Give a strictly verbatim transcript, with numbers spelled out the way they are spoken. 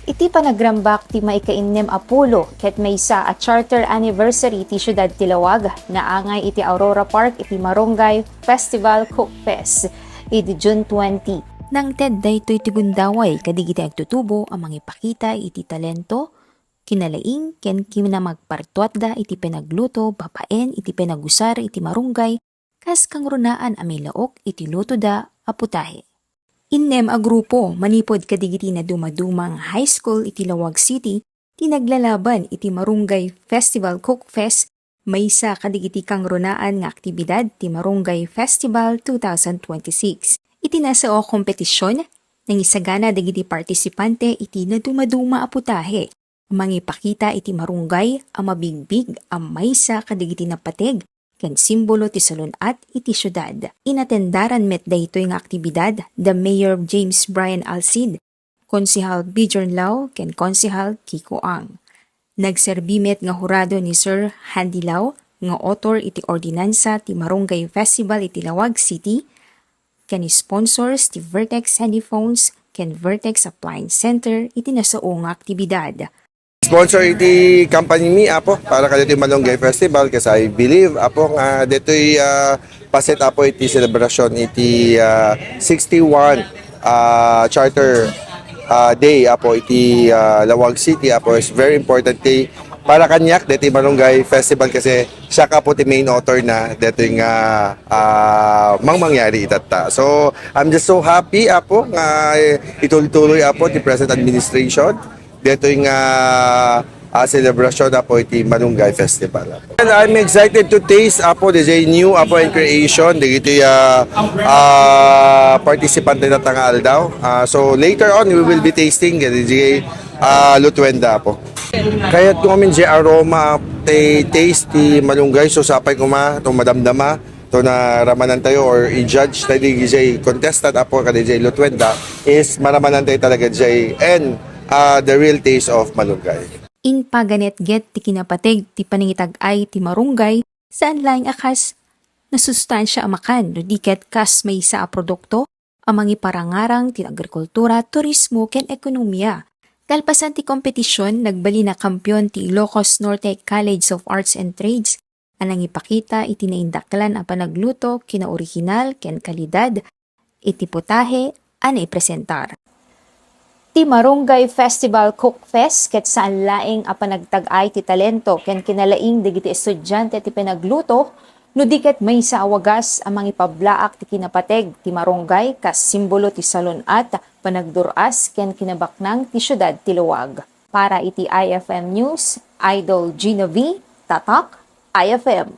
Iti panagrambak ti maikainnem a pulo ket maysa a charter anniversary ti siudad ti Laoag, naangay iti Aurora Park iti Marunggay Festival Cook Fest idi June twenty. Nangted daytoy ti gundaway kadagiti agtutubo a mangipakita iti talento, kinalaing ken kinamagpartuatda iti panagluto babaen iti panagusar iti marunggay kas kangrunaan a mailaok iti lutoda a putahe. Innem a grupo manipud kadagiti nadumaduma nga high school iti Laoag City ti naglalaban iti Marunggay Festival Cook Fest, maysa kadagiti kangrunaan nga aktibidad ti Marunggay Festival two thousand twenty-six. Iti nasao a kompetision, nangisagana dagiti partisipante iti nadumaduma a putahe a mangipakita iti marunggay a mabigbig a maysa kadagiti napateg ken simbolo ti salun-at iti siudad. Inatendaran met daytoy nga aktibidad da Mayor James Brian Alcid, Konsehal Bjorn Lau, ken Konsehal Kiko Ang. Nagserbi met nga hurado ni Sir Handy Lau nga author iti ordinansa ti Marunggay Festival iti Laoag City, ken sponsors ti Vertex Handy Phones ken Vertex Appliance Center iti nasao nga aktibidad. Sponsor iti company mi, Apo, para kaditoy Malunggay Festival, kasi I believe, Apo, nga ditoy, ah, paset, Apo, iti selebrasyon iti, ah, sixty-one, ah, Charter, ah, Day, Apo, iti, ah, Laoag City, Apo, is very important day para kaniak ditoy Malunggay Festival kasi siak, Apo, ti main author na ditoy nga, ah, mangmangyari itatta. So, I'm just so happy, Apo, nga, eh, itultuloy, Apo, ti present administration detoy nga, ah, selebrasyon, Apo, iti Malunggay Festival. And I'm excited to taste, Apo, D J new, Apo, and creation dagiti, ah, ah, participant na tanga aldaw. Ah, so later on, we will be tasting dagiti, ah, lutuenda, Apo. Kayat ko amin di aroma, ti taste ti Malunggay, so sapay koma, to madamdama, to naramanantayo or i-judge tayo di jay contestant, Apo, kada jay lutuenda, is maramanantayo talaga jay and, ah, the real taste of Malunggay. Impaganetget ti kinapateg ti panangitag-ay ti marunggay, saan laeng a kas nasustansia a makan, no di ket kas maysa a produkto a mangiparangarang ti agrikultura, turismo, ken ekonomia. Kalpasan ti kompetision, nagbalin a kampion ti Ilocos Norte College of Arts and Trades a nangipakita iti naindaklan a panagluto, kinaoriginal, ken kalidad iti putahe a naipresentar. Ti Marunggay Festival Cook Fest ket saan laeng a panagtag-ay ti talento ken kinalaing dagiti estudiante ti panagluto, no di ket maysa a wagas a mangipablaak ti kinapateg ti marunggay kas simbolo ti salun-at, panagdur-as, ken kinabaknang ti siudad ti Laoag. Para iti I F M News, Idol Gina V, Tatak, I F M.